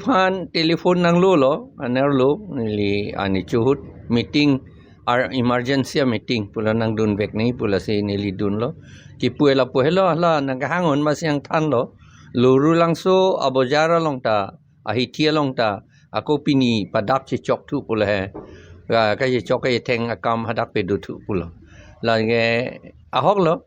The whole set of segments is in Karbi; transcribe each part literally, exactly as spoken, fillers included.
aphan telephone nanglolo, anerlo, neli ani chehut meeting, ar emergency meeting, pulo nangdun vek nangji, pulo si neli dunlo. Kipu ela pu helo, hala nangkehang un masi nangthanlo. Lorulangso abojar along ta, ahithi along ta, ako pini padak chechokthu pulo he. Ka, kachechok kachetheng akam hadak pedothu pulo. Lake ahoklo,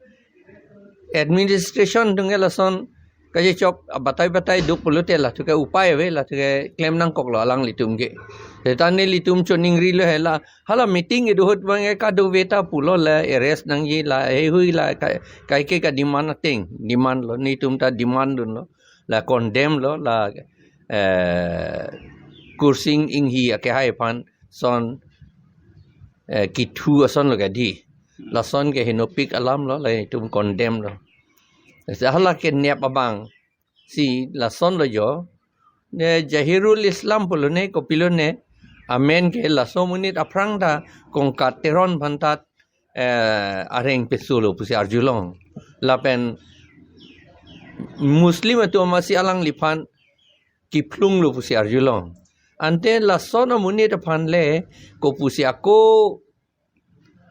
administration atum ke lason kachechok batai batai do pulote lathu ke upai ave, lathu ke klem nangkoklo alanglitum ke. Seta nelitum choningrilo he la, hala meeting kedo ahut abang ke kadokave ta pulo, la arrest nangji, la heihui la kai, kaike ka demand ateng, demandlo, netum ta demand dunlo, la condemnlo, la, eh, Kursing Enghi akehai aphan son, eh, kithu asonlo kadi. Lason ke henopik alamlo, la itum condemnlo. Hala kenep abang si lasonlo jo. Ne Jahirul Islam pulo ne, kopilo ne, amen ke laso amonit aphrang ta Kongkat Teron aphan ta, eh, areng pesulo pusi arjulong. Lapen Muslim atum masi alangliphan kiphlunglo pusi arjulong. Ante lason amonit aphan le kopusi ako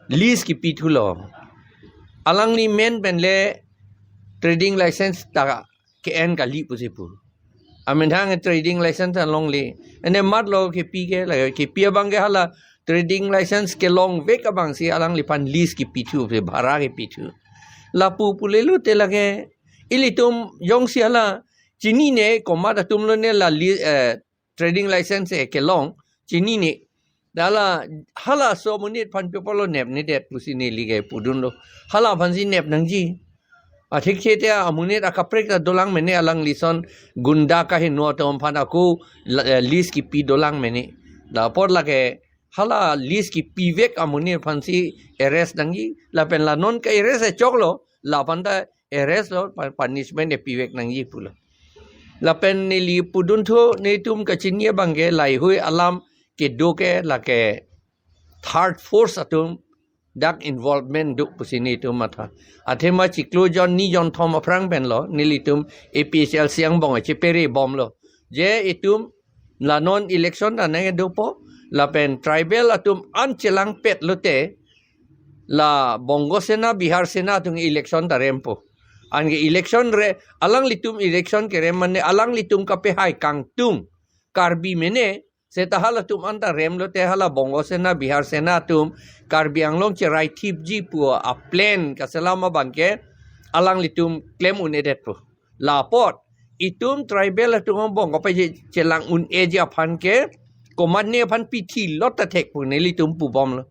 lease kipithulo. Alangli men pen le trading license ta ke-en kali pusi pu. Amethang trading license alongle. Ene matlo kepi ke, la kepi abang ke hala trading license kelong vek abang si alangliphan lease kipithu, bhara kipithu. Lapu pulelote lake ilitum jongsi hala chinine, komat atumlo ne la li-, eh, trading license e kelong chinine. Hala, halaso amonit aphan pi apotlo nepnedet pusi neli ke pudunlo. Hala aphansi nep nangji. Athik thete amonit akaprek ta dolang mene, alanglison gunda kaheno atum aphan ako la, eh, lease kipi dolang mene. Lapot lake hala lease kipivek amonit aphansi arrest nangji. Lapen la non ke-arrest e choklo, la aphan ta arrest lo, pa-, punishment e pivek nangji pulo. Lapen neli pudunthu, netum kachini abang ke laheihui alam kedo ke lake third force atum dak involvement do pusi netum matha. Athema chiklo jon ni jon thom aphrang penlo nelitum A P H L C angbong chepere bomlo. Je itum la non election ta nangkedopo, lapen tribal atum an chelangpet lote, la Bongo Sena, Bihar Sena atum election ta rempo. Anke election re, alanglitum election kerem mane alanglitum kapehai kangtung Karbi mene, seta halatum anta rem lote hala Bongo Sena, Bihar Sena atum Karbi Anglong cherai thipji pu aplan kaselam abang ke alanglitum klem un-edetpo. Lapot itum tribal atum angbong kapachelang un-eji aphan ke komatne aphan pithilot ta thek pu nelitum pubomlo.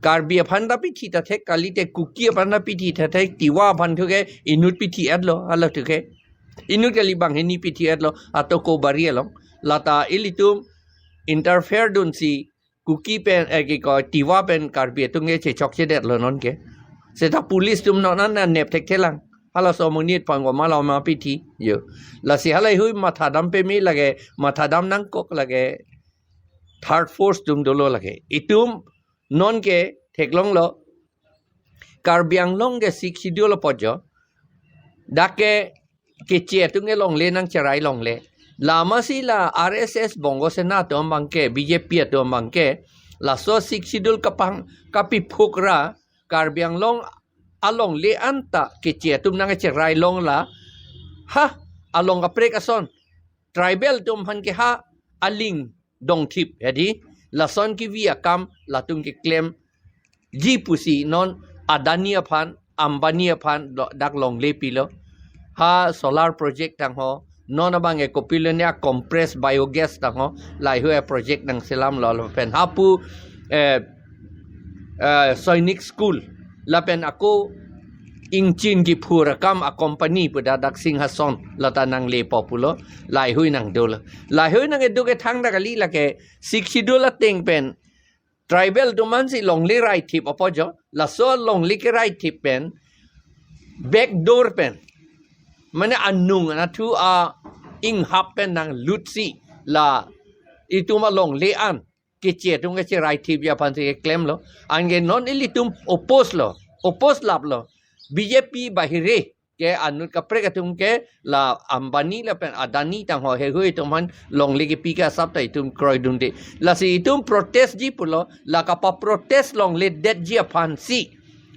Karbi aphan ta pithi ta thek kalite, Kuki aphan ta pithi ta thek, Tiwa aphan thu ke inut pithi-etlo, hala thu ke. Inut kali bang hini pithi-etlo, ato ko bari along. Lata ilitum interfere dunsi Kuki pen, eh, ki ko Tiwa pen Karbi atum ke chechokchedetlo non ke. Seta police atum non an nep thekthelang. Halaso amonit aphan ko mala ma pithi jo. Lasi halaheihui mathadam peme lake, mathadam nangkok lake, third force atum dolo lake. Itum non ke theklonglo, Karbi Anglong ke Sixth Schedule apot jo, dak ke Keche atum ke longle nangcherai longle. Lama si la R S S, Bongo Sena atum abang ke, B J P atum abang ke, laso Sixth Schedule kapang kapiphuk ra Karbi Anglong alongle anta Keche atum nangcherai long la, ha, along kaprek ason tribal atum aphan ke ha aling dongthip, hedi, lason kivi akam latum keklemji pusi non Adani aphan, Ambani aphan lo-, dak longle pilo. Ha solar project tangho, non abang e kopilo ne a compressed biogas tangho, laheihui a project nangselamlo lapen hapu, eh, eh, Sainik School lapen ako ingchin kiphur akam a company pu dak Singhason lata nanglepo pulo, laheihui nangdolo. Laheihui nangkedo kethang dak kali, lake Sixth Schedule ateng pen tribal atum ansi longle raithip apot jo, laso longle keraithip pen back door pen, mane anung anatthu a inghap pen nanglutsi la itum alongle an Keche atum kecheraithipji aphansi keklemlo. Anke non ilitum oppose lo, oppose laplo. B J P bahire, ke anut kaprek atum ke la Ambani lapen Adani tangho heihui atum aphan longle kepi ke asap ta itum kroidunde. Lasi itum protest ji pulo, la kapa-protest longledetji aphansi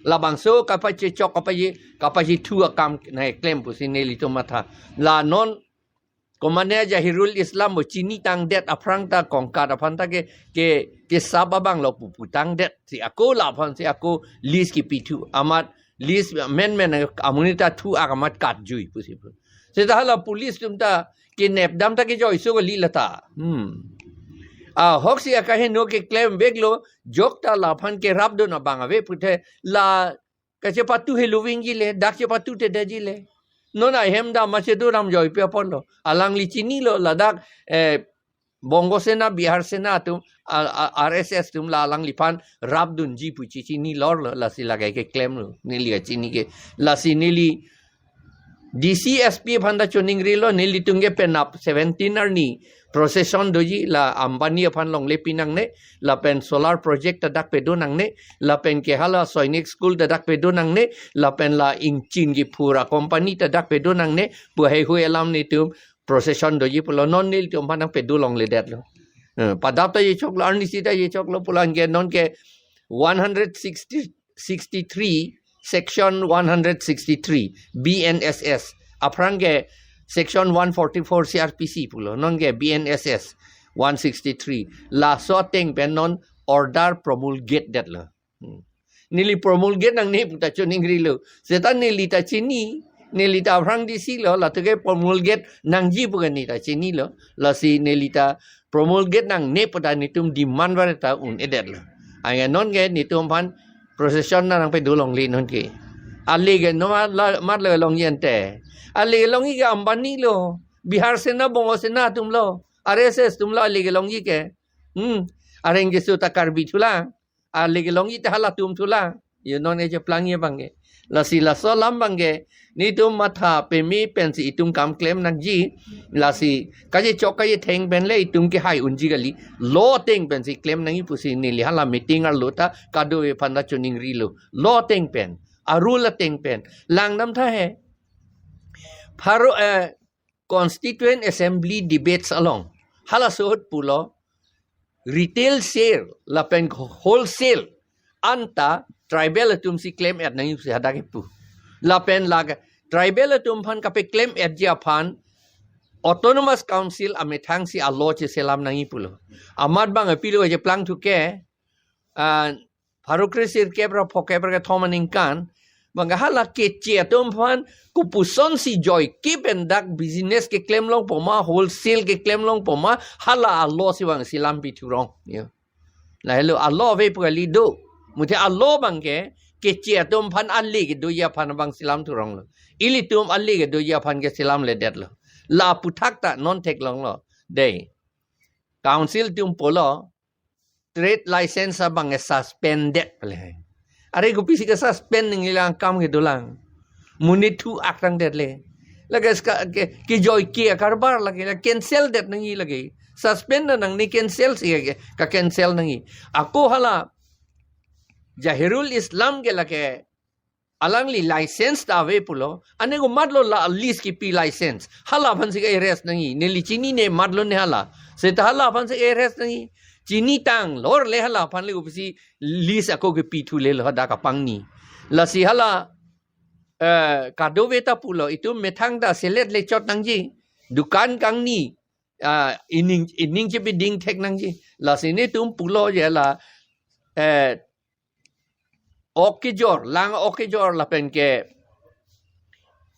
labangso kapachechok, kapaji, kapachithu akam nangklem pusi nelitum matha. La non komatne Jahirul Islam bo chini tangdet aphrang ta kongkat aphan ta ke, ke, kesap abang lo pu putangdetsi ako la aphansi ako list kepithu amat list men men amonit ta thu ak amat katjui pusi pu. Seta hala police atum ta kenepdam ta kejoiso kali lata. Hmm. Ahoksi akaheno keklem veklo, jok ta la aphan kerapdun abang ave pute la kachepatu heloving ji le, dak chepatutedetji le. Non ahem dam machedu ram joipi apotlo. Alangli chinilo, ladak, eh, Bongo Sena, Bihar Sena atum, a, a, R S S atum la alangliphan rapdunji pu chechinilorlo, lasi lake keklemlo, neli kachini ke. Lasi neli D C S P aphan ta choningrilo, nelitum ke penap seventeen arni procession doji, la Ambani aphan longle pinangne, lapen solar project ta dak pedonangne, lapen ke hala Sainik School ta dak pedonangne, lapen la ingchin kephur a-company ta dak pedonangne, pu heihui alam netum procession doji pulo, non nelitum aphan nangpedo longledetlo. Eh, padap ta yechoklo, arnisi ta yechoklo pulo, anke non ke one hundred sixty, sixty-three, section one hundred sixty-three, B N S S. Aphrang ke section one forty-four C R P C pulo, non ke B N S S one sixty-three. Laso ateng pen non order promulgate detlo. Hmm. Neli promulgate nangne pu ta choningrilo. Seta neli ta chini, neli ta aphrang D C lo, latum ke promulgate nangji pu ke neli ta chinilo. Lasi neli ta promulgate nangne pu ta netum demand vare ta un-edetlo. Anke non ke netum aphan procession ta nangpedo longle non ke. Ale ke no mat la, mat le longji ante. Ale ke longji ke Ambani lo, Bihar Sena, Bongo Sena atum lo, R S S atum lo ale ke longji ke. Hmm. Areng keso ta Karbi thulang. Ale ke longji ta halatum thulang. Yo non e cheplangji abang ke. Lasi laso alam abang ke netum matha peme pensi itum kam klem nangji. Lasi kachechok kachetheng pen le itum kehai unji kali. Law ateng pensi klem nangji pusi neli hala meeting arlo ta kadokave aphan ta choningrilo. Law ateng pen, a-rule ateng pen. Langdam tha he. Pharo, eh, Constituent Assembly debates along halaso ahut pulo, retail sale lapen wholesale anta tribal atum si klem-et nangji pusi hadak kepu. Lapen la tribal atum aphan kapeklem-etji aphan Autonomous Council amethang si a-law cheselam nangji pulo. Amat abang pilo cheplangthu ke, ah, pharo kre sirkep ra phokep ra kethom aningkan abang ke hala Keche atum aphan kopuson si joike pen dak business keklem longpo ma, wholesale keklem longpo ma, hala a-law si vang selam pithu rong. Ya. Lahelo a-law ave pu kali do. Muthe a-law abang ke Keche atum aphan ale kedoji aphan abang selamthu ronglo. Ilitum ale kedoji aphan ke selamledetlo. La aphuthak ta non theklonglo. Dei. Council atum pulo, trade license abang ke suspended pale. Are kopisi ke-suspend nangji lang, akam kedolang. Monit thu ak tangdet le. Lake ska ke, kejoike akarbar lake, la cancel det nangji lake. Suspend nangne, cancel si ke, ka-cancel nangji. Ako hala Jahirul Islam ke lake alangli license ta ave pulo, ane komatlo la list kepi license. Hala aphan si ke-arrest nangji. Neli chinine, matlo ne hala. Seta hala aphan si ke-arrest nangji. Chinitang lor le hala aphan le kopisi list ako kepithu lelo hadak apangni. Lasi hala, eh, kadokave ta pulo, itum methang ta selet le chot nangji. Dukan kangni, ah, ining, ining chepiding thek nangji. Lasi netum pulo je la, eh, ok kejor, lang ok kejor lapen ke,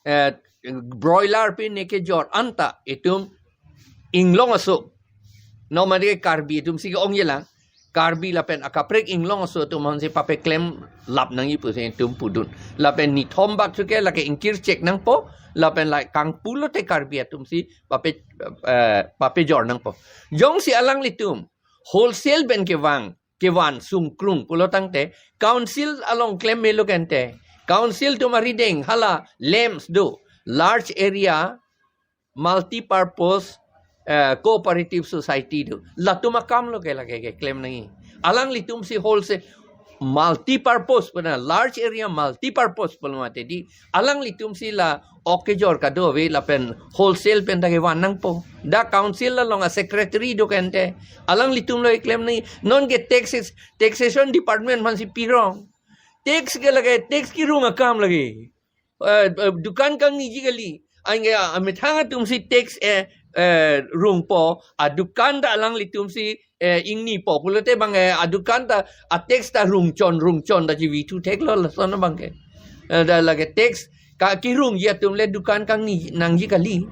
eh, broiler pen ne kejor anta itum inglong aso. Normally Karbi atum si ke-ongji lang. Karbi lapen akaprek inglong aso atum aphan si papeklemlap nangji pusi itum pudun. Lapen nithom bak thu ke lake ingkir chek nangpo, lapen la kangpulote Karbi atum si pape, eh, papejor nangpo. Jongsi alanglitum wholesale pen kevang, kevan sungkrung pulo tangte, council along klem melo kente. Council atum arideng hala LAMPS do, large area multi-purpose, eh, cooperative society do. Latum akam lo ke lake keklem nangji. Alanglitum si wholesale, multi-purpose pu na, large area multi-purpose pu mati di, alanglitum si la ok kejor kadokave lapen wholesale pen ta kevan nangpo. Dak council along a secretary do kente, alanglitum lo keklem nangji. Non ke taxes, taxation department aphan si pirong. Tax ke lake, tax kerung akam lake. Eh, eh, dukan kangniji kali. Anke, ah, methang atum si tax, eh, eh, rungpo, adukan ta alanglitum si, eh, ingnipo. Pulote bang, eh, adukan ta, a tax ta rungchon, rungchon ta chivithu theklo lason abang ke. Eh, dak lake tax ka kerungji atum le dukan kangni nangji kali.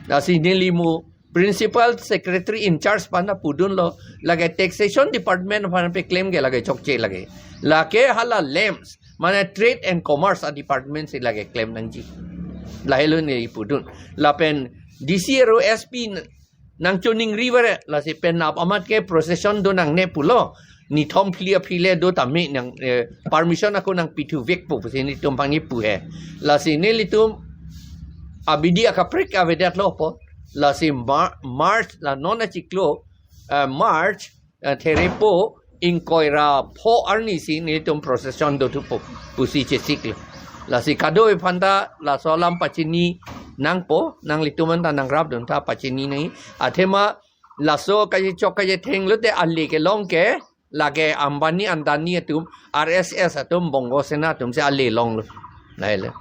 Lasi neli mo principal secretary in charge aphan ta pudunlo, lake taxation department aphan peklem ke lake chokche lake. Lake hala LAMPS, mane trade and commerce a department si lake klem nangji. Lahelo neli pudun. Lapen D C aro S P n-, nangchoningri vare, lasi penap amat ke procession do nangne pulo. Nithom phli aphi le do tame nang, eh, permission ako nangpithu vekpo pusi nelitum pangni pu he. Lasi nelitum abidi akaprek avedetlo po. Lasi Mar-, March la non achiklo, eh, March, eh, therepo ingkoi ra pho arni si nelitum procession dothupo pusi chesiklo. Lasi kadokave aphan ta laso alam pachini nangpo, nanglitum anta nangrapdun ta pachini nangji. Athema laso kachechok kachetheng lote ale kelong ke, lake Ambani Adani atum, R S S atum, Bongo Sena atum si ale longlo. Lahelo.